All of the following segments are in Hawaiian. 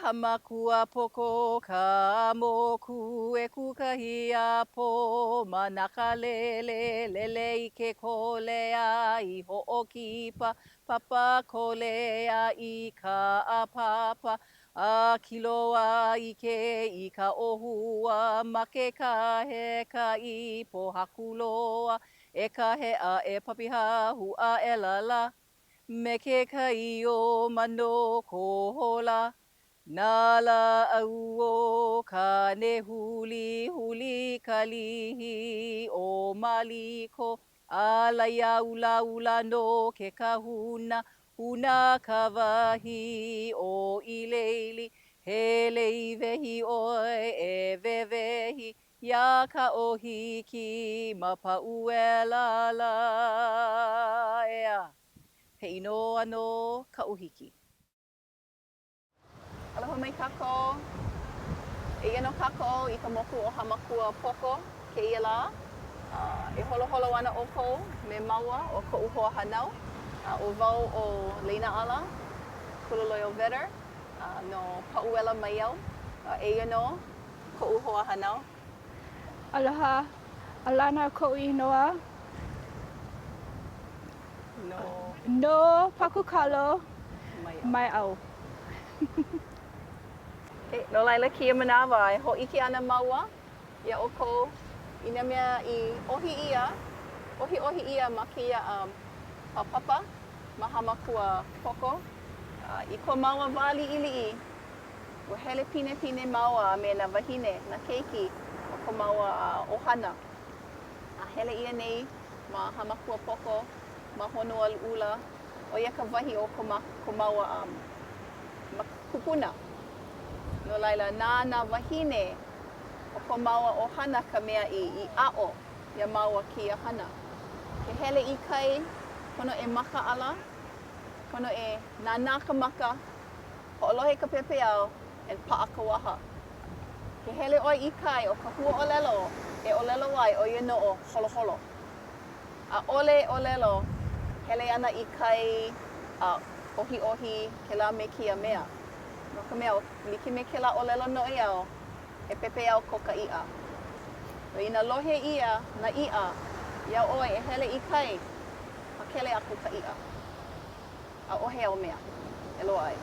Hamakuapoko ka moku e Kūkahiapo ma Nakalele lele i ke kolea i hoʻokipa papa kolea i ka ʻāpapa a kilo a ʻike i ka ʻōhua ma ke kāheka i Pōhakuloa e kahe a e papiha hū aʻela lā me ke kai o Mano Kohola nā lāʻau o Kānehuli huli ka lihi o Maliko ālai a ʻulaʻula no ke kahuna hūnā ka wahi o ʻIleili he lei wehi ʻoe e wewehi iā Kaʻohiki ma Paʻuwela lā, ʻeā, he inoa no Kaʻohiki. Aloha mai kākou. Eia nō kākou i ka moku o Hāmākua Poko kēia lā. E holoholo ana ʻoukou me māua ʻo koʻu hoa hānau, a ʻo wau ʻo Leinaʻala Kuloloio Vedder no Paʻuwela mai au. Eia nō koʻu hoa hānau. Aloha, Alana koʻu inoa. No. No Pakukalo mai au. Okay, no laila kēia manawa e hōʻike ana māua iā ʻoukou i nā mea i ʻohi ʻia, ʻohiʻohi ʻia ma kēia um, papa ma Hāmākua Poko. Uh, I ko māua wā liʻiliʻi, Ua hele pinepine māua a me nā wāhine, nā keiki o ko māua ʻohana. A hele ʻia nei ma Hāmākua Poko, ma Honuaʻula, ʻo ia ka wahi o ko, ko māua um, kupuna. No laila, na nā wāhine o ko māua ʻohana ka mea i, i aʻo iā māua kēia hana. Ke hele i kai, pono e makaʻala, pono e nānā ka maka, Hoʻolohe ka pepeiao and paʻa ka waha. Ke hele ʻoe i kai ʻo ka huaʻōlelo e ʻōlelo ai ʻo ia nō ʻo holoholo. ʻAʻole e ʻōlelo hele ana i kai a ʻohiʻohi kēlā me kēia mea. No ka mea, like me kēlā ʻōlelo noʻeau, he pepeiao ko ka iʻa. So inā lohe ʻia nā iʻa iā ʻoe e hele i kai, pakele aku ka iʻa. ʻAʻohe āu mea e loaʻa ai.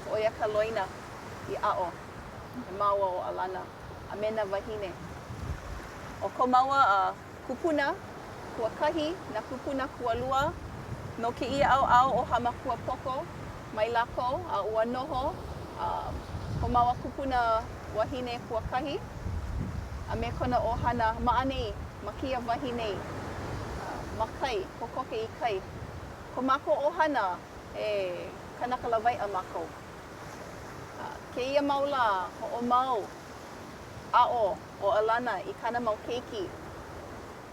So ʻo ia ka loina i aʻo e māua ʻo Alana a me nā wāhine. ʻO ko māua kupuna kuakahi, nā kūpuna kualua no kēia ʻaoʻao o Hāmākua Poko mai lākou a ua noho ko māua kupuna wahine kuakahi a me kona ʻohana ma ʻaneʻi, ma kēia wahi nei, ma kai, kokoke i kai. Ko mākou ʻohana, he kanaka lawaiʻa mākou. A kēia mau lā, hoʻomau, aʻo ʻo Alana i kāna mau keiki,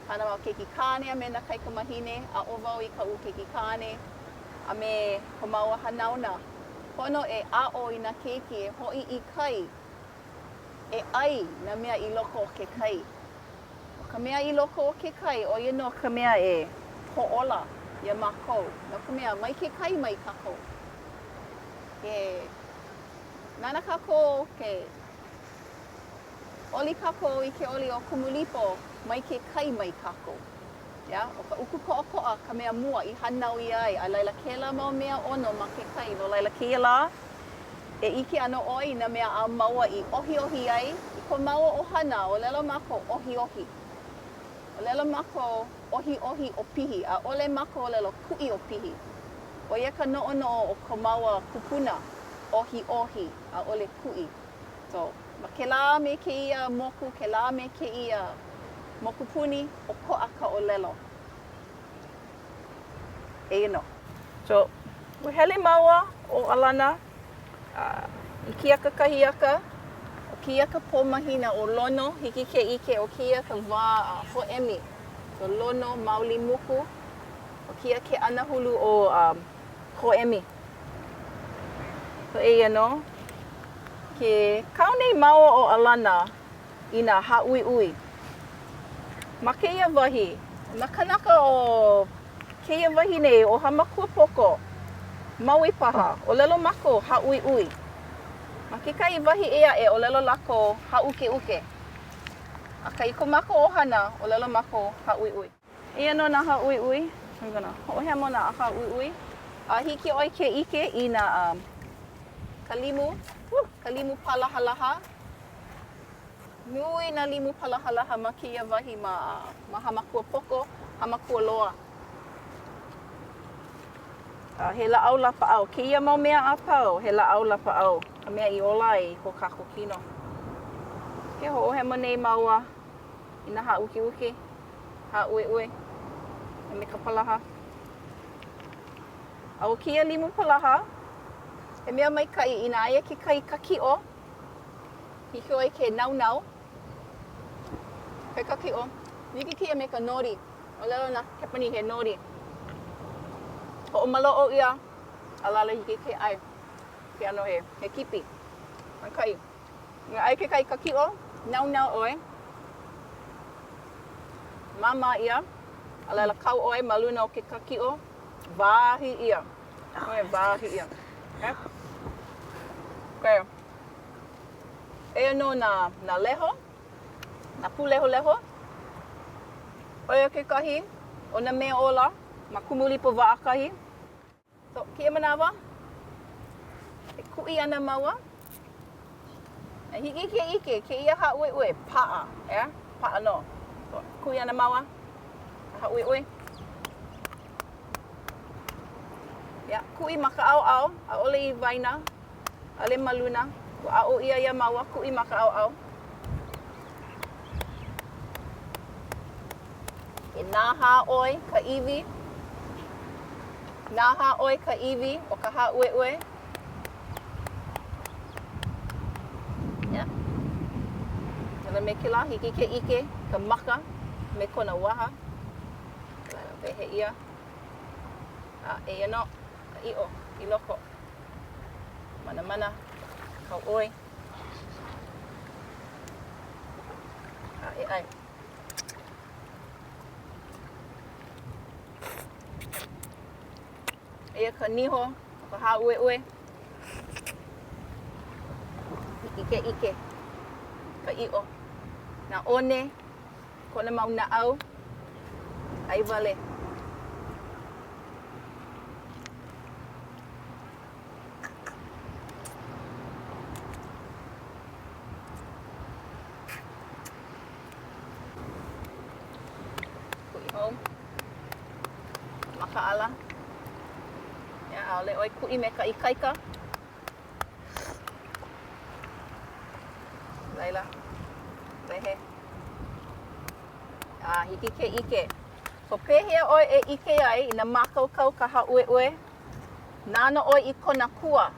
kāna mau keiki kāne a me nā kaikamahine, aʻo wau i kaʻu keiki kāne a me ko māua hanauna. Pono e aʻo i nā keiki e hoʻi i kai, e ʻai nā mea i loko o ke kai. ʻO ka mea i loko o ke kai, ʻo ia nō ka mea e hōʻola iā mākou, no ka mea, mai ke kai mai kākou. Ke nānā kākou, ke oli kākou i ke oli o Kumulipo, mai ke kai mai kākou. Yeah? ʻO ka ʻuku koʻakoʻa ka mea mua i hānau ʻia ai, a laila kēlā mau mea ʻono ma ke kai. No laila kēia lā, e ʻike ana ʻoe i nā mea a māua i ʻohiʻohi ai i ko māua ʻohana, ʻōlelo mākou ʻohiʻohi. ʻŌlelo mākou ʻohiʻohi ʻopihi, ʻaʻole mākou ʻōlelo kuʻi ʻopihi. ʻO ia ka noʻonoʻo o ko māua kupuna, ʻohiʻohi, ʻaʻole kuʻi. So, ma kēlā me kēia moku, kēlā me kēia mokupuni, ʻokoʻa ka ʻōlelo. Eia nō. So, ua hele māua ʻo Alana i kēia kakahiaka, ʻo kēia ka pō mahina ʻo Lono, hiki ke ʻike ʻo kēia ka wā hōʻemi. So, Lono, mauli muku, ʻo kēia ke anahulu o hōʻemi. So, eia nō. Ke kau nei māua ʻo Alana i nā hāʻuiʻui. Ma kēia wahi, nā kānaka o kēia wahi nei, ʻo Hāmākua Poko, Maui paha, ʻōlelo mākou, hāʻuiʻui. Ma kekahi wahi ʻē aʻe, ʻōlelo lākou hāʻukeʻuke. Akā i ko mākou ʻohana, ʻōlelo mākou hāʻuiʻui. Eia nō nā hāʻuiʻui. We're gonna hoʻohemo nā hāʻuiʻui. A hiki ʻoe ke ʻike i nā um, ka limu, ka limu pālahalaha. Nui nā limu pālahalaha ma kēia wahi ma, ma Hāmākua Poko, Hāmākua Loa. A he lāʻau lapaʻau kēia mau mea a pau, he lāʻau lapaʻau ka mea i ola ai i ko kākou kino. Ke hoʻohemo nei māua i nā hāʻukeʻuke, hāʻueʻue, a me ka palaha. A ʻo kēia limu palaha, he mea maikaʻi inā aia kekahi kakiʻo, hiki ʻoe ke naunau ke kakiʻo. Like kēia me ka nori. ʻŌlelo nā Kepanī he nori. Hoʻomaloʻo ʻia, a laila hiki ke ʻai. Ke ʻano he, he kipi. Maikaʻi. Inā aia kekahi kakiʻo, naunau ʻoe, māmā ʻia, a laila kau ʻoe ma luna o ke kakiʻo, wāhi ʻia. ʻOe, wāhi ʻia. Okay? Okay. Eia nō nā, nā leho. Nā pūlehulehu, ʻo ia kekahi o nā mea ola ma Kumulipo Waʻakahi. So, kēia manawa, e kuʻi ana māua. A hiki ke ʻike, kēia hāʻueʻue, paʻa, ʻeā? Paʻa nō. So, kuʻi ana māua, hāʻueʻue. Yeah, kuʻi ma ka ʻaoʻao, ʻaʻole i waena, ʻaʻole ma luna. Ua aʻo ʻia iā māua, kuʻi ma ka ʻaoʻao. E nahā ʻoe ka iwi. Nahā ʻoe ka iwi o ka hāʻueʻue. Yeah. Laila me kēlā, hiki ke ʻike ka maka me kona waha. Laila, wehe ʻia. A eia nō ka ʻiʻo i loko. Manamana, kau ʻoe. A e ʻai. Eia ka niho o ka hāʻueʻue. Hiki ke ʻike ka ʻiʻo. Nā one. Kona mau naʻau, ʻai wale. Kuʻi hou. Makaʻala. Yeah, ʻaʻole ʻoe kuʻi me ka ikaika. Laila, wehe. A hiki ke ʻike. So pehea ʻoe e ʻike ai inā mākaukau ka hāʻueʻue? Nānā ʻoe i kona kua.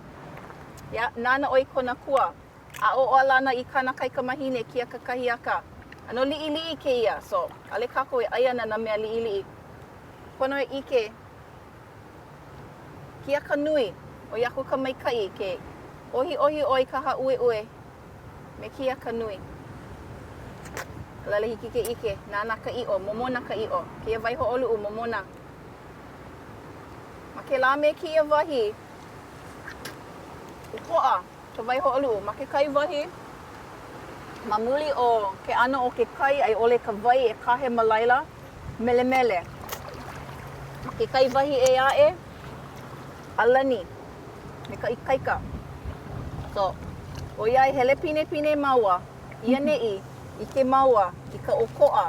Yeah, nānā ʻoe i kona kua. Aʻo ʻo Alana i kāna kaikamahine kēia kakahiaka. ʻAno liʻiliʻi kēia, so ʻaʻole kākou e ʻai ana nā mea liʻiliʻi. Pono e ʻike Kia ka nui, ʻoi aku ka maikaʻi ke ʻohiʻohi ʻoe i ka hāʻueʻue me kia ka nui. A laila hiki ke ʻike, nānā ka ʻiʻo, momona ka ʻiʻo, kēia waihoʻoluʻu momona. Ma kēlā me kēia wahi, ʻokoʻa ka waihoʻoluʻu. Ma kekahi wahi, ma muli o ke ʻano o ke kai a i ʻole ka wai e kahe ma laila, melemele. Ma kekahi wahi ʻē aʻe, ʻalani me ka ikaika. So, ʻoiai hele pinepine māua i ʻaneʻi, ʻike māua i ka ʻokoʻa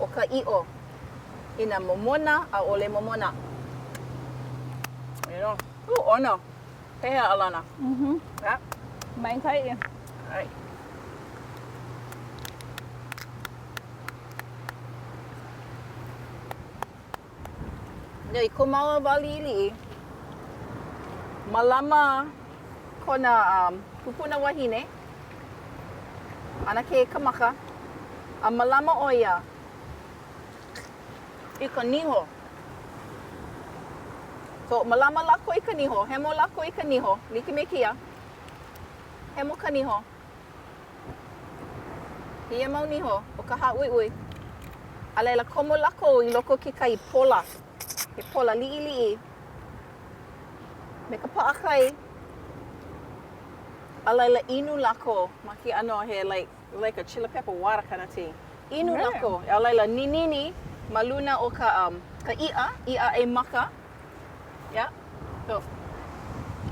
o ka ʻiʻo inā momona ʻaʻole momona. You know, ooh, ʻono. Pehea, Alana? Mm-hmm. Yeah? Maikaʻi. All right. I ko māua wā liʻiliʻi, mālama kona um, kupuna wahine, ʻAnakē Kamaka, a mālama ʻo ia i ka niho. So, mālama lākou i ka niho, hemo lākou i ka niho, like me kēia. Hemo ka niho. Kēia mau niho o ka hāʻueʻue. A laila, komo lākou i loko o kekahi pola, he pola liʻiliʻi, me ka paʻakai. A laila inu lākou ma ke ʻano he like like a chili pepper water kind of tea. Inu Really? lākou. A laila ninini ma luna o ka um, ka iʻa, iʻa ʻai maka. Yeah. So,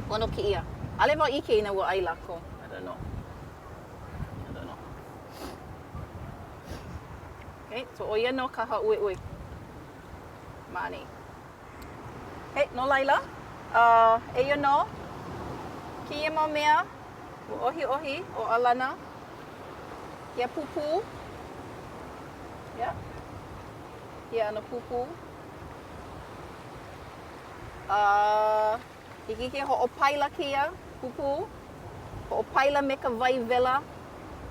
ʻono kēia. ʻAʻole wau ʻike inā ua ʻai lākou. I don't know. I don't know. Okay, so ʻo ia nō ka hāʻueʻue ma ʻaneʻi. Okay, no laila, uh, eia nō kēia mau mea ua ʻohiʻohi ʻo Alana kēia pūpū. Yeah. Kēia ʻano pūpū. Uh, hiki ke hoʻopaila kēia pūpū. Hoʻopaila me ka wai wela.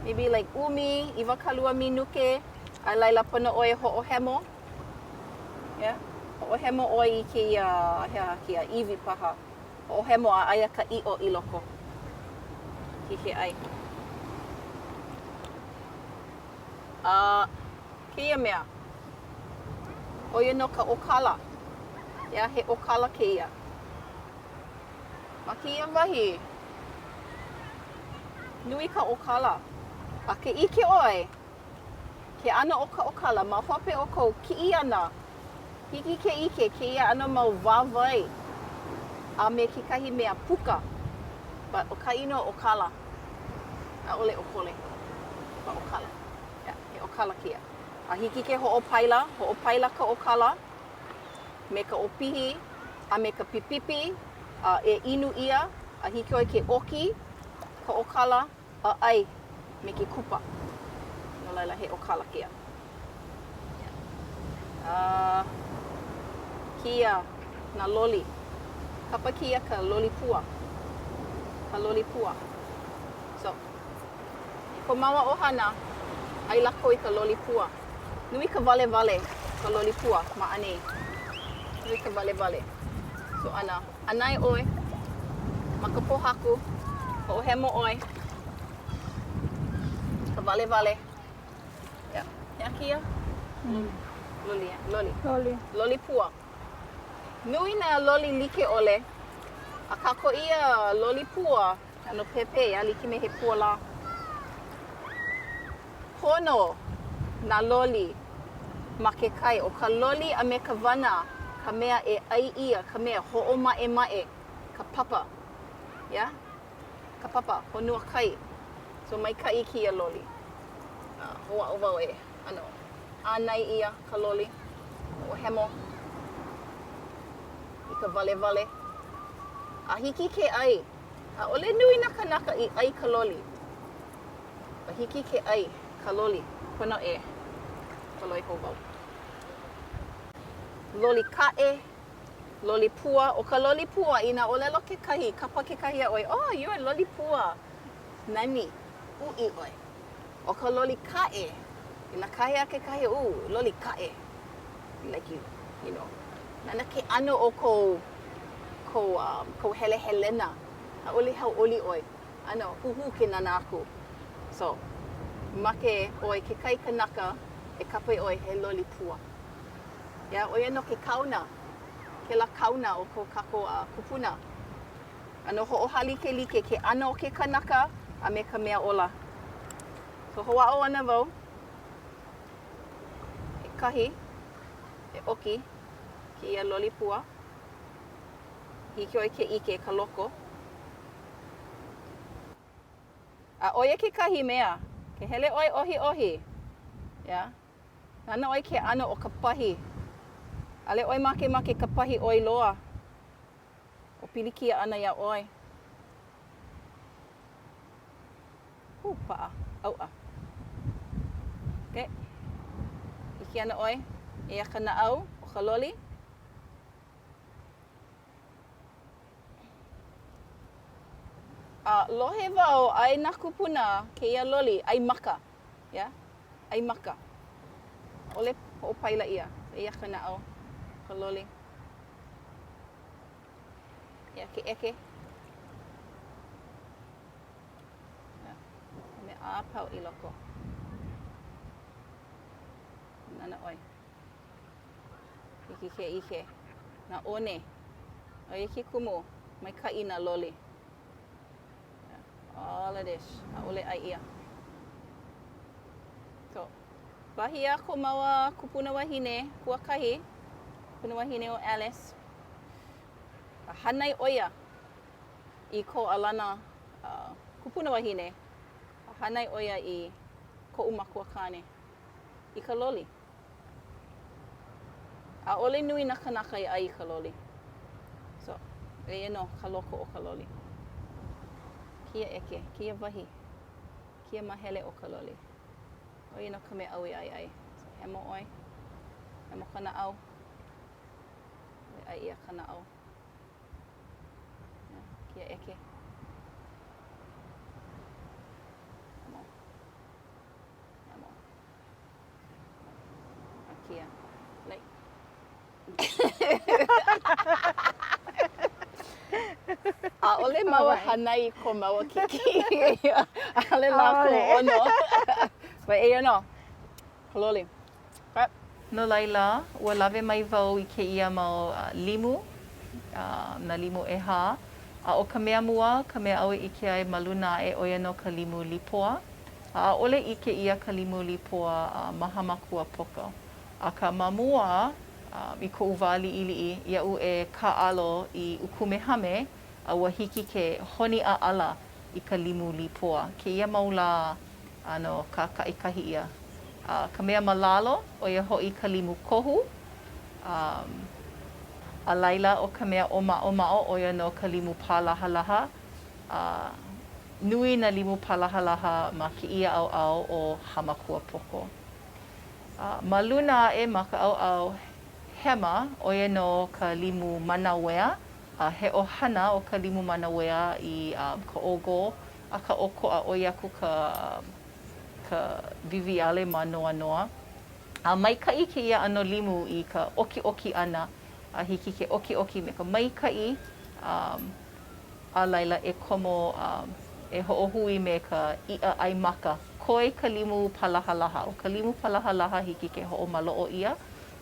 Maybe like ʻumi, 20 minuke. A laila pono ʻoe e hoʻohemo. Yeah. Hoʻohemo ʻoe i kēia, he aha kēia, iwi paha. Hoʻohemo a aia ka ʻiʻo i loko. Hiki ke ʻai. A kēia mea, ʻo ia nō ka ʻōkala. Yeah, he ʻōkala kēia. Ma kēia wahi, nui ka ʻōkala. A ke ʻike ʻoe, ke ʻano o ka ʻōkala ma hope o kou kiʻi ʻana, hiki ke ʻike kēia ʻano mau wāwae a me kekahi mea puka. But ʻo ka inoa ʻōkala, ʻaʻole ʻōkole, but ʻōkala. Yeah, he ʻōkala kēia. A hiki ke hoʻopaila, hoʻopaila ka ʻōkala me ka ʻopihi a me ka pipipi a e inu ʻia a hiki ʻoe ke ʻoki ka ʻōkala a ʻai me ke kupa. No laila, he ʻōkala kēia. A kēia nā loli. Kapa kēia ka loli pua. Ka loli pua. So, i ko māua ʻohana, ʻai lākou i ka loli pua. Nui ka walewale ka loli pua ma ʻaneʻi. Nui ka walewale. So, ʻana, ʻānai ʻoe ma ka pōhaku, hoʻohemo ʻoe ka walewale. Yeah. He aha kēia? Loli, loli. Loli. Loli pua. Nui nā loli like ʻole, akā kēia loli pua, ʻano pēpē, a like me he pua lā. Pono nā loli ma ke kai. ʻO ka loli a me ka wana ka mea e ʻai ʻia, ka mea hoʻomaʻemaʻe, ka papa. Yeah? Ka papa, honua kai. So maikaʻi kēia loli. Uh, hoʻāʻo wau e ʻano ʻānai ʻia ka loli, hoʻohemo i ka walewale. A hiki ke ʻai. ʻAʻole nui nā kanaka i ʻai ka loli. A hiki ke ʻai ka loli. Pono e holoi hou wau. Loli kaʻe, loli pua. ʻO ka loli pua, inā ʻōlelo kekahi, kapa kekahi iā ʻoe, oh, you're a loli pua. Nani, uʻi ʻoe. ʻO ka loli kaʻe, inā kāhea kekahi, ooh, loli kaʻe. Like you, you know. Nānā ke ʻano o kou, kou, um, kou helehelena. ʻAʻole hauʻoli ʻoe. ʻAno huhū ke nānā aku. So, make ʻoe kekahi kanaka e kapa iā ʻoe he loli pua. Yeah, ʻo ia nō ke kaona, kēlā kaona o ko kākou uh, kupuna. ʻAno hoʻohālikelike ke ʻano o ke kanaka a me ka mea ola. So, hoʻāʻo ana wau e kahi, e ʻoki kēia loli pua. Hiki ʻoe ke ʻike ka loko. A ʻo ia kekahi mea, ke hele ʻoe ʻohiʻohi, yeah, nānā ʻoe ke ʻano o ka pahi. ʻAʻole ʻoe makemake ka pahi ʻoi loa o pilikia ana iā ʻoe. Hū, paʻa, ʻauʻa. Okay. ʻIke ana ʻoe, eia ka naʻau o ka loli. A lohe wau ʻai nā kūpuna kēia loli, ʻai maka. Yeah? ʻAi maka. ʻAʻole hoʻopaila ʻia. Eia ka naʻau, ka loli. Eia ke ʻeke. Yeah. Mea a pau i loko. Nānā ʻoe. Hiki ke ʻike. Nā one. ʻO ia ke kumu maikaʻi nā loli. Bangladesh, ʻaʻole ʻai ʻia. So, wahi a ko māua kupuna wahine kuakahi, kupuna wahine ʻo Alice, a hānai ʻo ia i ko Alana uh, kupuna wahine, a hānai ʻo ia i koʻu makuakāne i ka loli. ʻAʻole nui nā kānaka i ʻai i ka loli. So, eia nō ka loko o ka loli. Kēia ʻeke, kēia wahi, kēia māhele o ka loli. ʻO ia nō ka mea āu e ʻai ai. So, hemo ʻoe, hemo ka naʻau. ʻAʻole ʻai ʻia ka naʻau. Yeah, kēia ʻeke. Hemo. Hemo. A kēia. Like. ʻAʻole māua hānai i ko māua keiki. ʻAʻole lākou ʻono. But eia nō. Ka loli. No laila, ua lawe mai wau i kēia mau limu, nā limu ʻehā, a ʻo ka mea mua, ka mea āu e ʻike ai ma luna aʻe, ʻo ia nō ka limu līpoa. A ʻaʻole ʻike ʻia ka limu līpoa ma Hāmākua Poko. Akā ma mua, i koʻu wā liʻiliʻi, iaʻu e kāʻalo i Ukumehame, a ua hiki ke honi ʻaʻala i ka limu līpoa. Kēia mau lā, ʻano kākaʻikahi ia. A ka mea ma lalo, ʻo ia hoʻi ka limu kohu. A, a laila, ʻo ka mea ʻōmaʻomaʻo, ʻo ia nō ka limu pālahalaha. A nui nā limu pālahalaha ma kēia ʻaoʻao o Hāmākua Poko. A ma luna aʻe ma ka ʻaoʻao hema, ʻo ia nō ka limu manauea, a he ʻohana ʻo ka limu manauea i ka ʻōgō, Akā ʻokoʻa ʻoi aku ka ka wiwiale mānoanoa. A maikaʻi kēia ʻano limu i ka ʻokiʻoki ʻana, a hiki ke ʻokiʻoki me ka maikaʻi, a a laila e komo a e hoʻohui me ka iʻa ʻai maka. Koe ka limu pālahalaha. ʻO ka limu pālahalaha hiki ke hoʻomaloʻo ʻia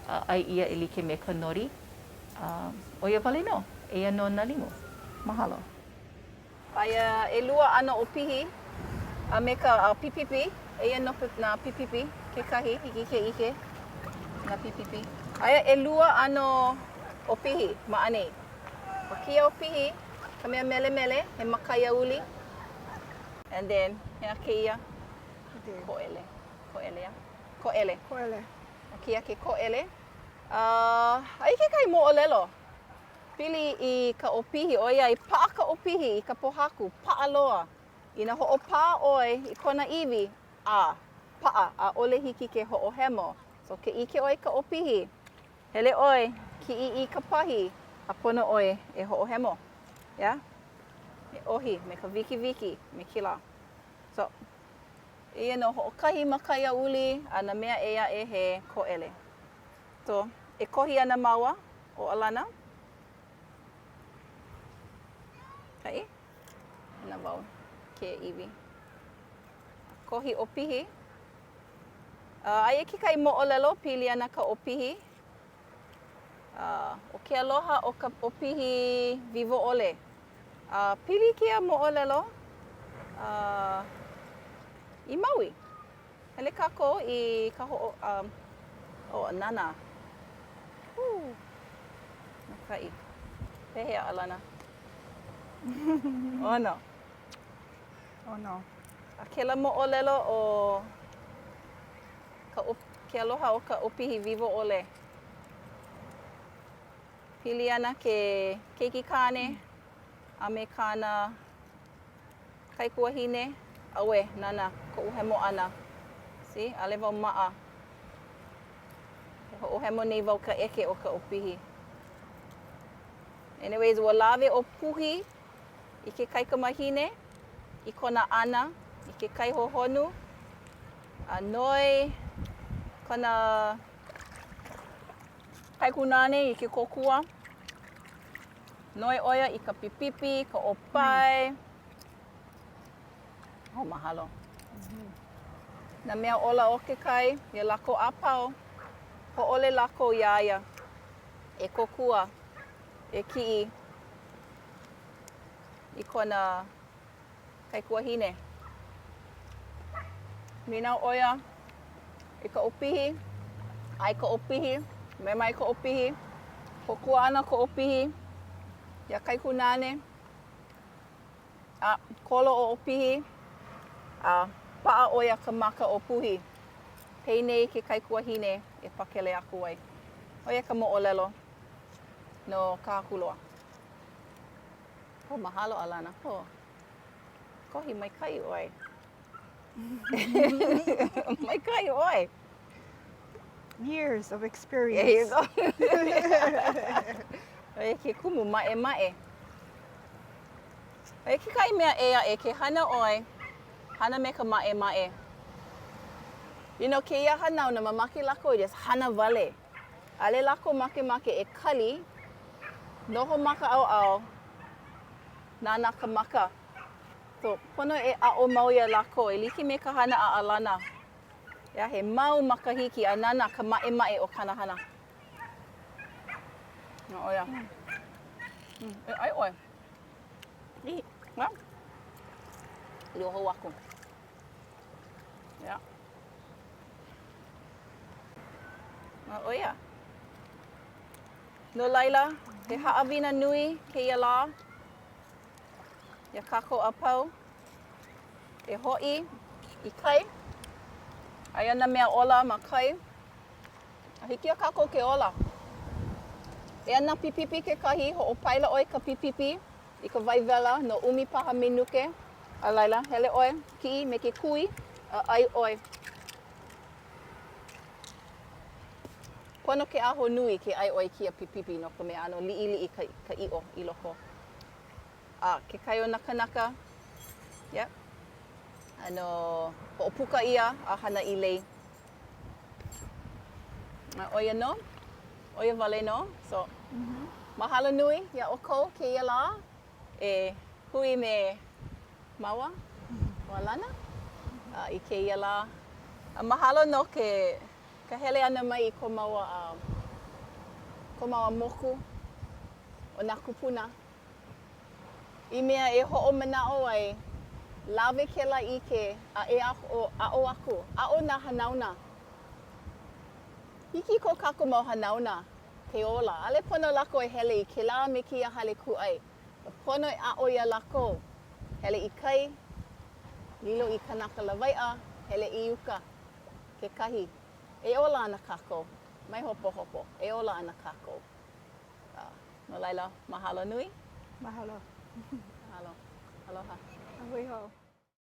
a ʻai ʻia e like me ka nori. A ʻo ia wale nō. Eia nō nā limu. Mahalo. Aia ʻelua ʻano ʻopihi a me ka pipipi. Eia nō nā pipipi kekahi, hiki ke ʻike nā pipipi. Aia ʻelua ʻano ʻopihi ma ʻaneʻi. ʻO kēia ʻopihi ka mea melemele, he makaiauli. And then, he aha kēia? Koʻele. Koʻele, yeah. Koʻele. Koʻele. ʻO kēia ke koʻele. Uh, aia kekahi moʻolelo. Pili i ka ʻopihi, ʻoiai paʻa ka ʻopihi i ka pōhaku, paʻa loa. Inā hoʻopā ʻoe i kona iwi, a paʻa, ʻaʻole hiki ke hoʻohemo. So ke ʻike ʻoe i ka ʻopihi, hele ʻoe, kiʻi i ka pahi, a pono ʻoe e hoʻohemo. Yeah? E ʻohi me ka wikiwiki, me kēlā. So, eia nō hoʻokahi makaiauli a nā mea ʻē aʻe he koʻele. So, e kōhi ana māua ʻo Alana. Kaʻi. Hana wau ke iwi. Kōhi ʻopihi. Uh, aia kekahi moʻolelo pili ana ka ʻopihi. Uh, ʻo ke aloha o ka ʻopihi wiwoʻole. Uh, pili kēia moʻolelo uh, i Maui. Hele kākou i ka hoʻo, um, oh, nānā. Woo. Maikaʻi. Pehea, Alana? ʻOno. ʻOno. A kēlā moʻolelo o ka, ke aloha o ka ʻopihi wiwo ʻole. Pili ana ke keiki kāne a me kāna Kaikuahine, ʻAuē, nānā koʻu hemo ʻana. See, ʻaʻole wau maʻa. E hoʻohemo nei wau ka ʻeke o ka ʻopihi. Anyways, ua lawe ʻo Puhi i ke kaikamahine i kona ana i ke kai hohonu a noi kona kaikunāne i ke kōkua. Noi ʻo ia i ka pipipi, ka ʻōpae. Oh, mahalo. Nā mea ola o ke kai, iā lākou a pau, hōʻole lākou iā ia e kōkua, e kiʻi i kona. Kaikuahine. Nīnau ʻo ia i ka ʻopihi, ʻai ka ʻopihi, mae mai ka ʻopihi, kōkua ana ka ʻopihi iā kaikunāne, a kolo ʻo ʻOpihi, a paʻa ʻo ia ka maka o Puhi. Penei ke kaikuahine e pakele aku ai. ʻO ia ka moʻolelo no Kahakuloa. Oh, mahalo Alana. Oh, kohi maikaʻi ʻoe. maikaʻi ʻoe. Years of experience. There you go. ʻO ia ke kumu maʻemaʻe. ʻO kekahi mea ʻē aʻe, ke hana ʻoe, hana me ka maʻemaʻe. You know, kēia hanauna, mamake lākou i just hana wale. ʻAʻole lākou makemake e kali, noho ma ka ʻaoʻao, nānā ka maka. So, pono e aʻo mau iā lākou e like me ka hana a Alana. ʻEā, he mau makahiki a nānā ka maʻemaʻe o kāna hana. ʻO ia. Mm, e ʻai ʻoe. Yeah. Lio hou aku. Yeah. ʻO ia. No laila, he haʻawina nui kēia lā iā kākou a pau e hoʻi i kai. Aia nā mea ola ma kai. A hiki iā kākou ke ola. Eia nā pipipi kekahi, hoʻopaila ʻoe i ka pipipi i ka wai wela no ʻumi paha minuke, a laila, hele ʻoe, kiʻi me ke kui, a ʻai ʻoe. Pono ke aho nui ke ʻai ʻoe i kēia pipipi no ka mea ʻano liʻiliʻi ka, ka ʻiʻo i loko. A kekahi o nā kanaka, yep, ʻano hoʻopuka ʻia a hana i lei. A ʻo ia nō, ʻo ia wale nō. So, mahalo nui iā ʻoukou kēia lā e hui me māua ʻo Alana a i kēia lā. A mahalo no ke ka hele ʻana mai i ko māua ko māua moku o nā kūpuna. I mea e hoʻomanaʻo ai, lawe kēlā ʻike a e aʻo aku, aʻo nā hanauna. Hiki i ko kākou mau hanauna ke ola, ʻaʻole pono lākou e hele i kēlā me kēia hale kūʻai. Pono e aʻo iā lākou, hele i kai, lilo i kanaka lawaiʻa, hele i uka kekahi. E ola ana kākou, mai hopohopo, e ola ana kākou. No laila, mahalo nui. Mahalo. Mahalo. Aloha. A hui hou.